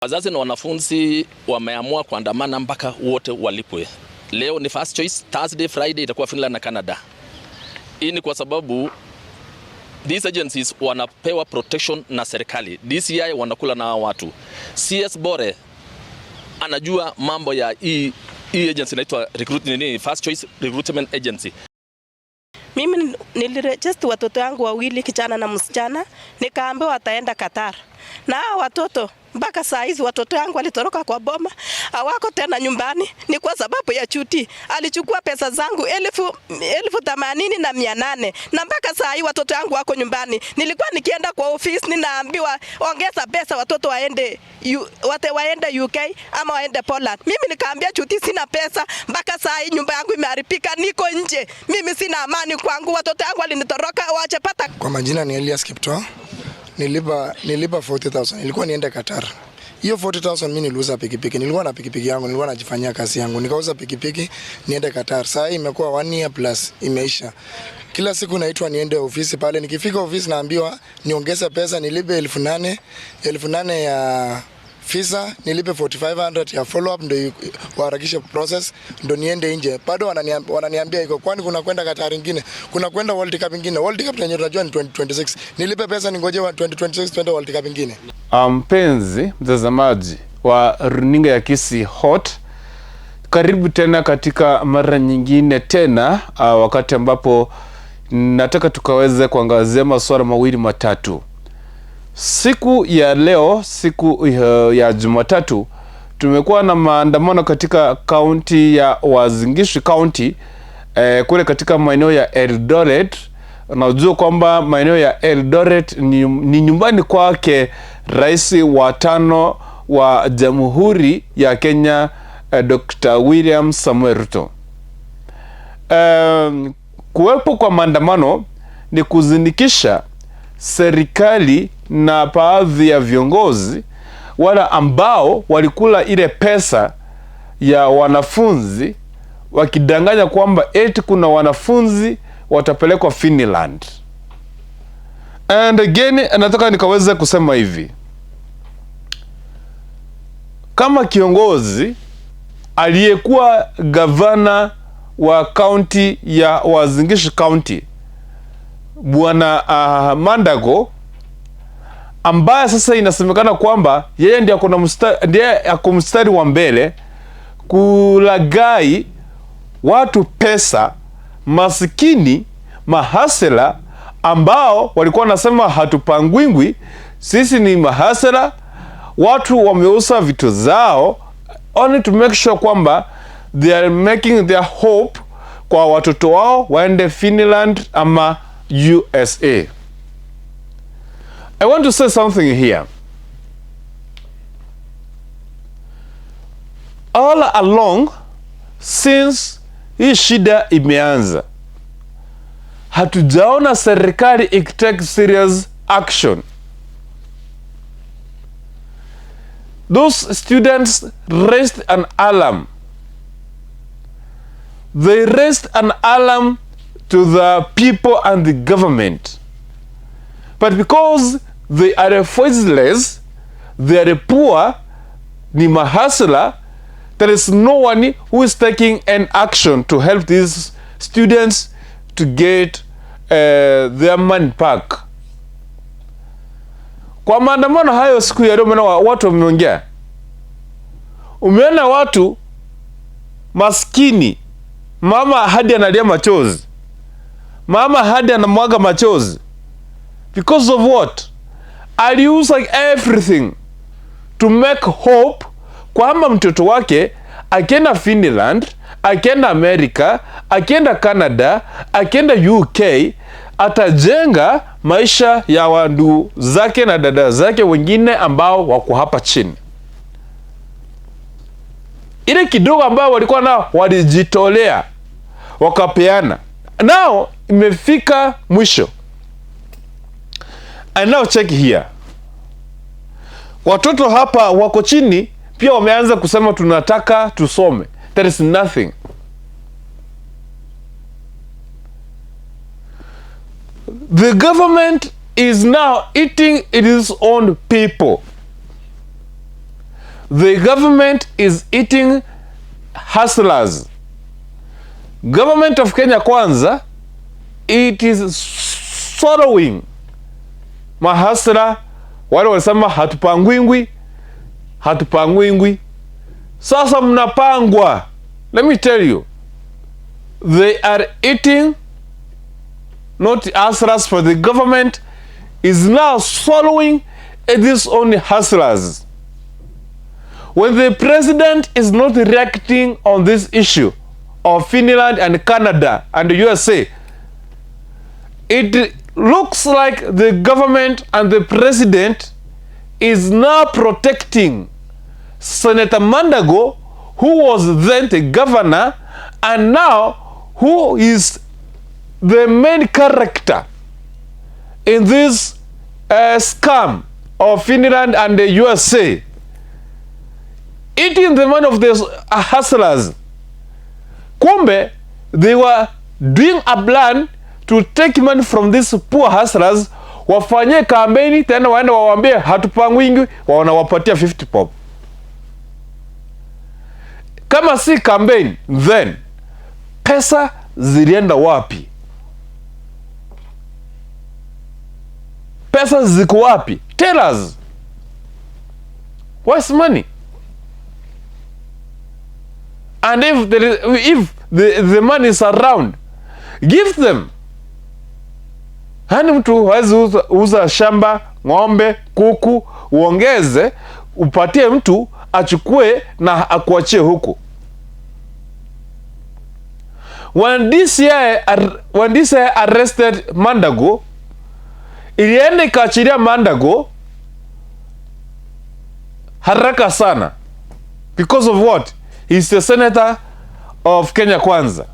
Wazazi na wanafunzi wameamua kuandamana mpaka wote walipwe. Leo ni first choice, Thursday, Friday itakuwa Finland na Canada. Hii ni kwa sababu these agencies wanapewa protection na serikali. DCI wanakula na watu. CS Bore anajua mambo ya hii agency inaitwa recruit nini, First Choice Recruitment Agency. Mimi niliregister watoto wangu wawili, kijana na msichana, nikaambiwa wataenda Qatar. Na hao watoto mpaka saa hizi watoto wangu walitoroka kwa boma, hawako tena nyumbani. Ni kwa sababu ya Chuti. Alichukua pesa zangu 80,800 na mpaka saa hii watoto wangu wako nyumbani. Nilikuwa nikienda kwa ofisi ninaambiwa ongeza pesa watoto waende waende UK ama waende Poland. Mimi nikaambia Chuti sina pesa, mpaka saa hii nyumba yangu imeharibika, niko nje. Mimi sina amani kwangu, watoto wangu walinitoroka wachapata. Kwa majina ni Elias Kiptoo. Nilipa 40,000. Nilikuwa niende Qatar. Hiyo 40,000 mimi niliuza pikipiki. Nilikuwa na pikipiki yangu, nilikuwa najifanyia kazi yangu. Nikauza pikipiki niende Qatar. Sasa hii imekuwa 1 year plus imeisha. Kila siku naitwa niende ofisi pale. Nikifika ofisi naambiwa niongeze pesa, nilipe 8,000, 8,000 ya visa, nilipe 4,500 ya follow up ndio waharakishe process ndio niende nje. Bado wananiambia iko kwani kuna kwenda Qatar nyingine, kuna kwenda World Cup nyingine. World Cup yenyewe tunajua ni 2026. Nilipe pesa ningoje 2026 twende World Cup nyingine. Mpenzi mtazamaji wa runinga ya Kisii Hot, karibu tena katika mara nyingine tena, wakati ambapo nataka tukaweze kuangazia masuala mawili matatu. Siku ya leo, siku ya Jumatatu, tumekuwa na maandamano katika kaunti ya Uasin Gishu County, kule katika maeneo ya Eldoret. Unajua kwamba maeneo ya Eldoret ni nyumbani kwake rais wa 5 wa Jamhuri ya Kenya, Dr. William Samoei Ruto. Kuwepo kwa maandamano ni kuzindikisha serikali na baadhi ya viongozi wala ambao walikula ile pesa ya wanafunzi wakidanganya kwamba eti kuna wanafunzi watapelekwa Finland. And again, nataka nikaweze kusema hivi, kama kiongozi aliyekuwa gavana wa county ya Uasin Gishu County Bwana Mandago, ambaye sasa inasemekana kwamba yeye ndiye ako mstari wa mbele kulagai watu pesa, masikini mahasela ambao walikuwa wanasema hatupangwingwi, sisi ni mahasela. Watu wameuza vitu zao only to make sure kwamba they are making their hope kwa watoto wao waende Finland ama USA. I want to say something here. All along, since hii shida imeanza, hatujaona serikali ikitake serious action. Those students raised an alarm. They raised an alarm to the people and the government. But because they are voiceless, they are poor, ni mahasla, there is no one who is taking an action to help these students to get their money back. Kwa maandamano hayo siku ya leo, umeona watu wameongea. Umeona watu maskini, mama hadi analia machozi, mama hadi anamwaga machozi. Because of what? Aliuza everything to make hope kwamba mtoto wake akienda Finland, akienda America, akienda Canada, akienda UK, atajenga maisha ya wandu zake na dada zake wengine ambao wako hapa chini. Ile kidogo ambao walikuwa nao walijitolea wakapeana. Now imefika mwisho. And now check here. Watoto hapa wako chini pia wameanza kusema tunataka tusome. There is nothing. The government is now eating its own people. The government is eating hustlers. Government of Kenya Kwanza, it is swallowing mahustler wale walisema hatupangwingwi, hatupangwingwi. Sasa mnapangwa. Let me tell you, they are eating not hustlers, for the government is now swallowing its own hustlers. When the president is not reacting on this issue of Finland and Canada and the USA, it looks like the government and the president is now protecting Senator Mandago, who was then the governor and now who is the main character in this scam of Finland and the USA, eating the money of the hustlers. Kumbe, they were doing a plan to take money from these poor hustlers, wafanyie kampeni tena waende wawaambie hatupangwingi, wanawapatia 50 bob. Kama si kampeni, then pesa zilienda wapi? Pesa ziko wapi? Tell us. Where's money? And if there is, if the money is around, give them. Hani mtu hawezi uza shamba, ng'ombe, kuku, uongeze, upatie mtu achukue na akuachie huku. When DCI arrested Mandago, ilienda ikaachilia Mandago haraka sana. Because of what? He's the senator of Kenya Kwanza.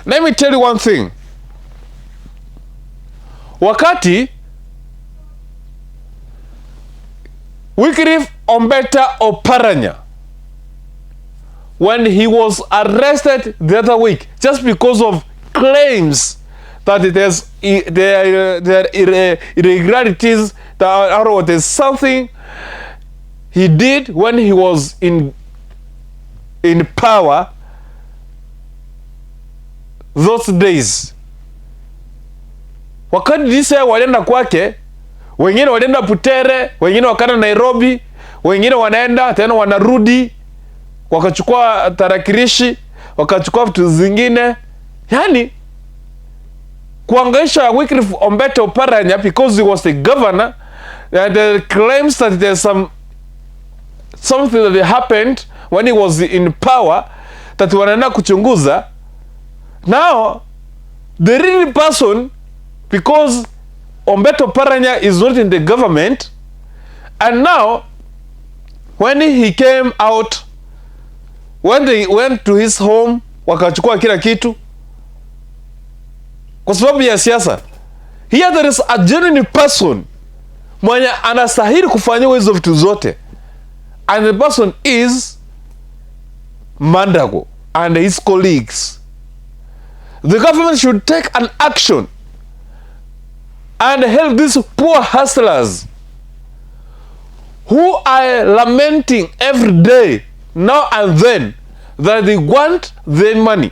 Let me tell you one thing. Wakati Wycliffe Ombeta Oparanya, when he was arrested the other week, just because of claims that there are irregularities, that are, there's something he did when he was in power those days. Wakati DCI walienda kwake, wengine walienda Putere, wengine wakaenda Nairobi, wengine wanaenda tena wanarudi, wakachukua tarakilishi, wakachukua vitu zingine. Yani kuangaisha Wycliffe Ombeta Oparanya because he was the governor, and the claims that there's something that happened when he was in power that wanaenda kuchunguza. Now the real person, because Ombeta Oparanya is not in the government, and now when he came out, when they went to his home, wakachukua kila kitu kwa sababu ya siasa. Here there is a genuine person mwenye anastahili kufanyiwa hizo vitu zote, and the person is Mandago and his colleagues. The government should take an action and help these poor hustlers who are lamenting every day, now and then, that they want their money.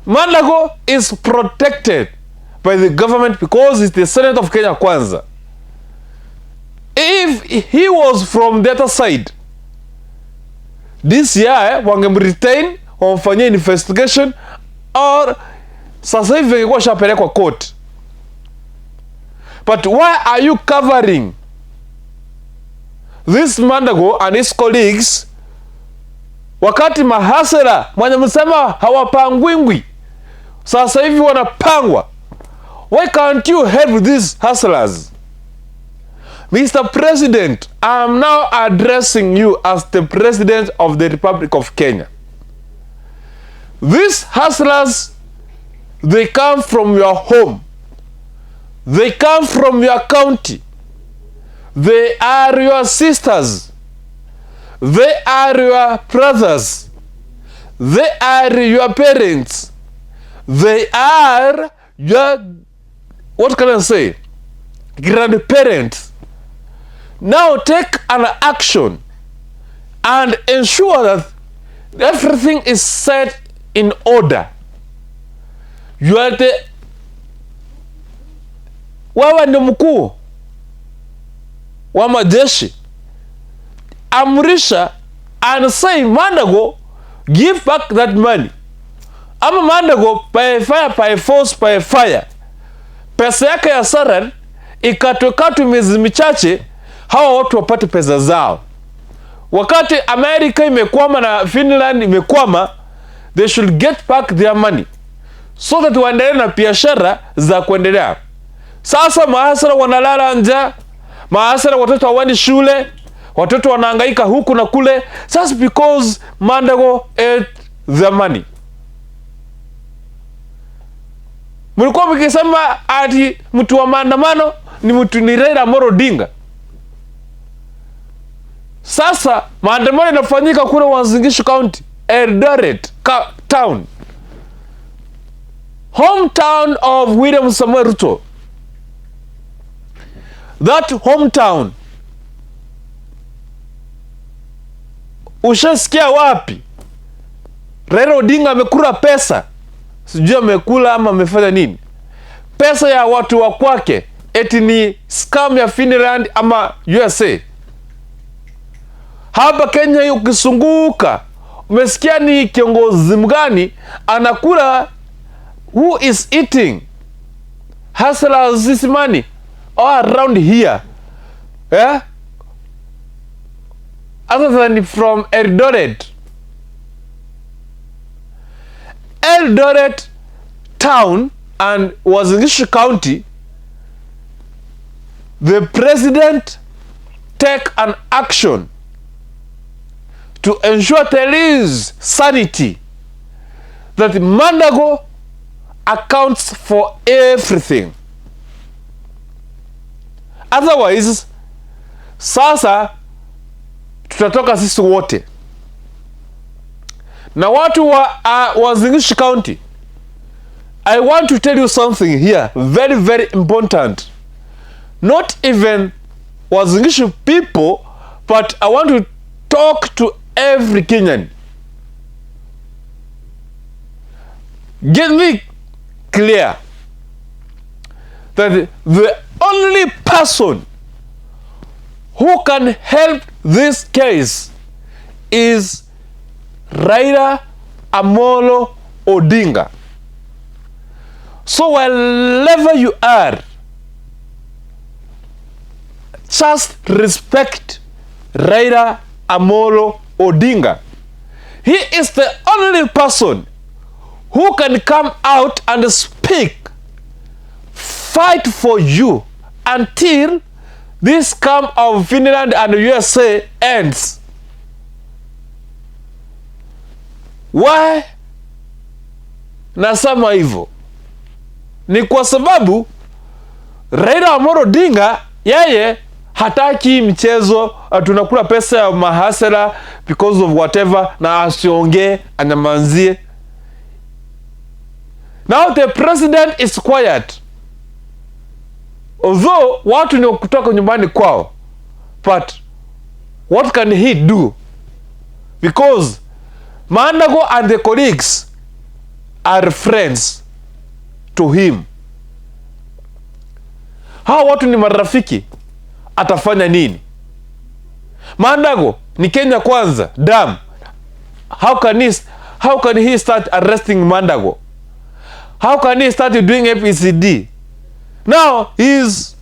Mandago is protected by the government because he's the Senate of Kenya Kwanza. If he was from the other side, this year wangemretain, wamfanyie investigation, or sasa hivi ingekuwa shapelekwa court. But why are you covering this Mandago and his colleagues wakati mahasera mwenye msema hawapangwingwi sasa hivi wanapangwa? Why can't you help these hustlers? Mr. President, I am now addressing you as the President of the Republic of Kenya. These hustlers, they come from your home. They come from your county. They are your sisters. They are your brothers. They are your parents. They are your, what can I say, grandparents. Now take an action and ensure that everything is set in order. You are the, wewe ni mkuu wa majeshi, amrisha and say, "Mandago, give back that money," ama Mandago, by fire, by force, by fire, pesa yake ya salary ikatwekatwe miezi michache, hawa watu wapate pesa zao. Wakati America imekwama na Finland imekwama, they should get back their money so that waendelee na biashara za kuendelea. Sasa mahustler wanalala njaa, mahustler watoto hawaendi shule, watoto wanahangaika huku na kule, just because Mandago ate their money. Mlikuwa mkisema ati mtu wa maandamano ni mtu ni Raila Amolo Odinga. Sasa maandamano inafanyika kule Uasin Gishu County, Eldoret town, hometown of William Samoei Ruto. That hometown, ushasikia wapi Raila Odinga amekula pesa? Sijui amekula ama amefanya nini, pesa ya watu wa kwake, eti ni scam ya Finland ama USA. Hapa Kenya hii ukizunguka, umesikia ni kiongozi mgani anakula? Who is eating hustlers this money all around here, yeah? Other than from Eldoret, Eldoret town and Uasin Gishu County, the president take an action to ensure there is sanity, that Mandago accounts for everything. Otherwise, sasa tutatoka sisi wote na watu wa Uasin Gishu County. I want to tell you something here, very, very important. Not even Uasin Gishu people, but I want to talk to every Kenyan. Get me clear that the only person who can help this case is Raila Amolo Odinga. So wherever you are, just respect Raila Amolo Odinga. He is the only person who can come out and speak, fight for you until this scam of Finland and USA ends. Why nasema hivyo? Ni kwa sababu Raila Amolo Odinga yeye hataki mchezo, tunakula pesa ya mahustler because of whatever, na asiongee, anyamanzie. Now the president is quiet. Although watu ni kutoka nyumbani kwao, but what can he do? Because Mandago and the colleagues are friends to him. Hawa watu ni marafiki, atafanya nini? Mandago ni Kenya Kwanza, damn. How can he start arresting Mandago? How can he start doing ABCD? Now he's,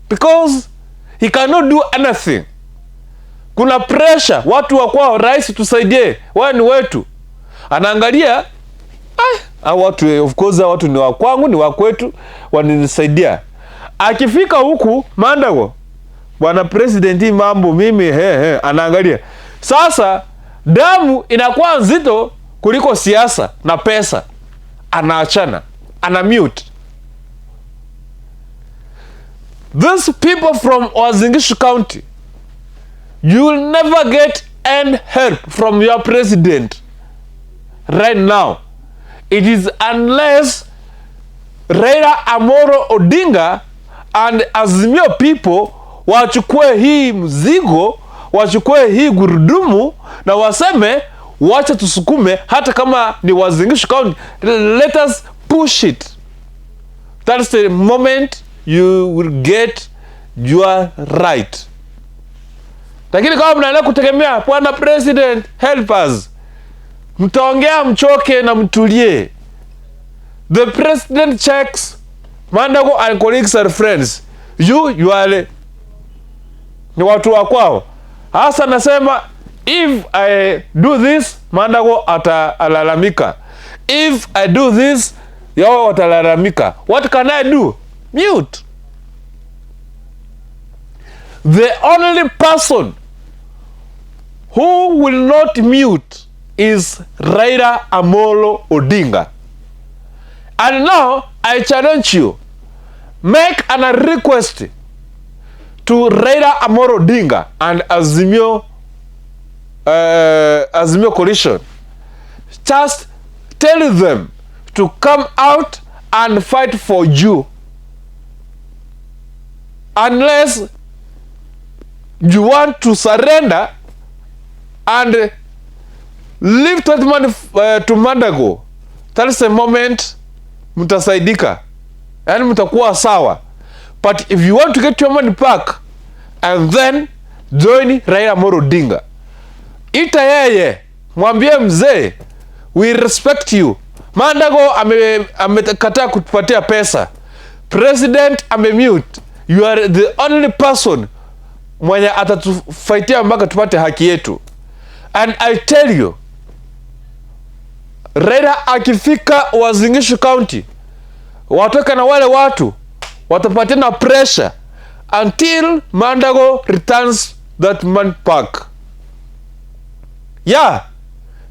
because he cannot do anything. Kuna pressure, watu wa kwao, rais tusaidie, wewe ni wetu. Anaangalia, hao watu, of course hao watu ni wa kwangu, ni wa kwetu, wananisaidia. Akifika huku Mandago, bwana president, hii mambo mimi he, anaangalia. Sasa damu inakuwa nzito kuliko siasa na pesa. Anaachana, ana mute. These people from Uasin Gishu County, you will never get any help from your president right now. It is unless Raila Amolo Odinga And Azimio people wachukue hii mzigo, wachukue hii gurudumu na waseme, "Wacha tusukume, hata kama ni Uasin Gishu County, let us push it." That's the moment you will get your right. Lakini kama mnaendelea kutegemea "Bwana President, help us," mtaongea mchoke na mtulie. The president checks Mandago and colleagues are friends. You are ni watu wa kwao. Hasa nasema, if I do this, Mandago atalalamika. If I do this, yao watalalamika. What can I do? Mute. The only person who will not mute is Raila Amolo Odinga. And now I challenge you, make an request to Raila Amolo Odinga and Azimio coalition. Just tell them to come out and fight for you. Unless you want to surrender and leave that money to Mandago, that is the moment mtasaidika, yaani mtakuwa sawa. But if you want to get your money back and then join Raila Amolo Odinga, ita yeye, mwambie, "Mzee, we respect you. Mandago amekataa kutupatia pesa, president amemute. You are the only person mwenye atatufaitia mpaka tupate haki yetu." And I tell you, Raila akifika Uasin Gishu County, watoke na wale watu watapatiana pressure until Mandago returns that money back. Yeah,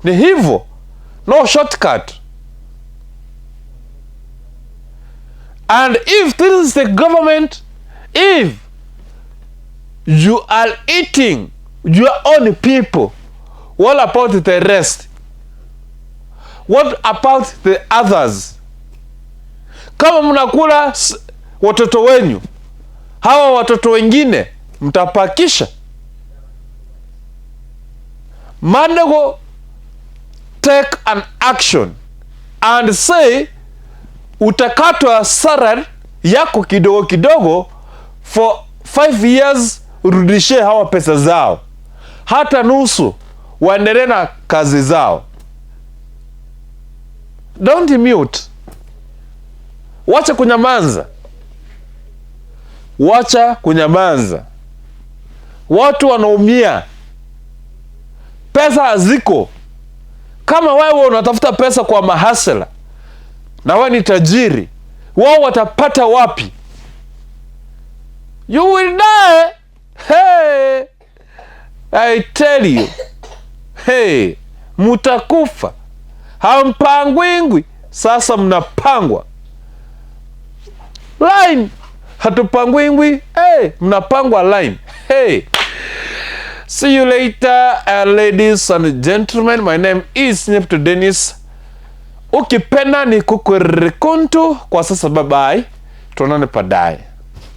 ni hivyo, no shortcut. And if this is the government, if you are eating your own people, what about the rest? What about the others? Kama mnakula watoto wenyu, hawa watoto wengine mtapakisha? Mandago, take an action and say utakatwa salary yako kidogo kidogo for 5 years, urudishie hawa pesa zao, hata nusu, waendelee na kazi zao. Don't mute, wacha kunyamaza, wacha kunyamaza. Watu wanaumia, pesa haziko. Kama wewe unatafuta pesa kwa mahasela na wewe ni tajiri, wao watapata wapi? You will die. Hey, I tell you, hey, mutakufa. Hampangwingwi, sasa mnapangwa line. Hatupangwingwi, hey, mnapangwa line. Hey. See you later, ladies and gentlemen. My name is Nyepto Dennis. Ukipenda ni kukurekuntu. Kwa sasa, bye bye. Tuonane baadaye.